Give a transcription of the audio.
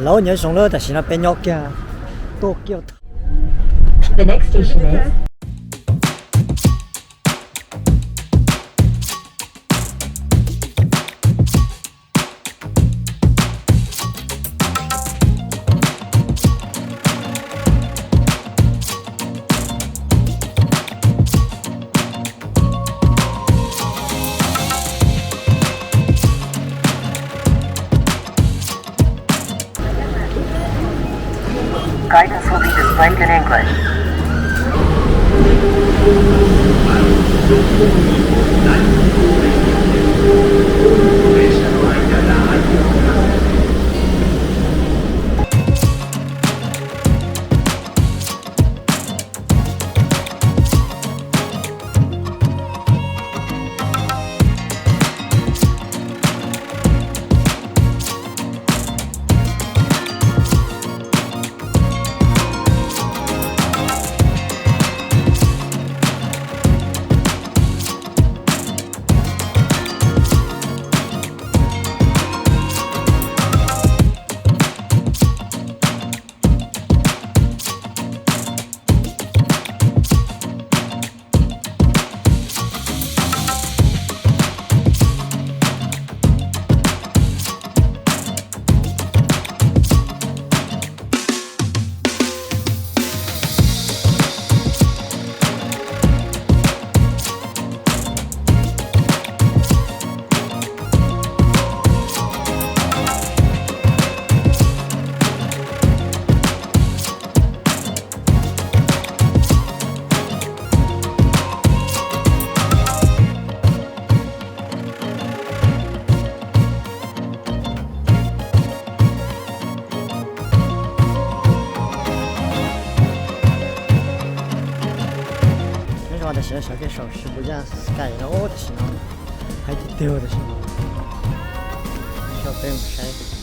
Lauj, nyob zoo lawm, tam sim no peb nyob kiag Tokyo. The next station is Guidance will be displayed in English. Nyob zoo, tam sim no sawv kiag saum Shibuya Sky no, tam sim no haib tiag tiag tam sim no. Coj peb mus saib.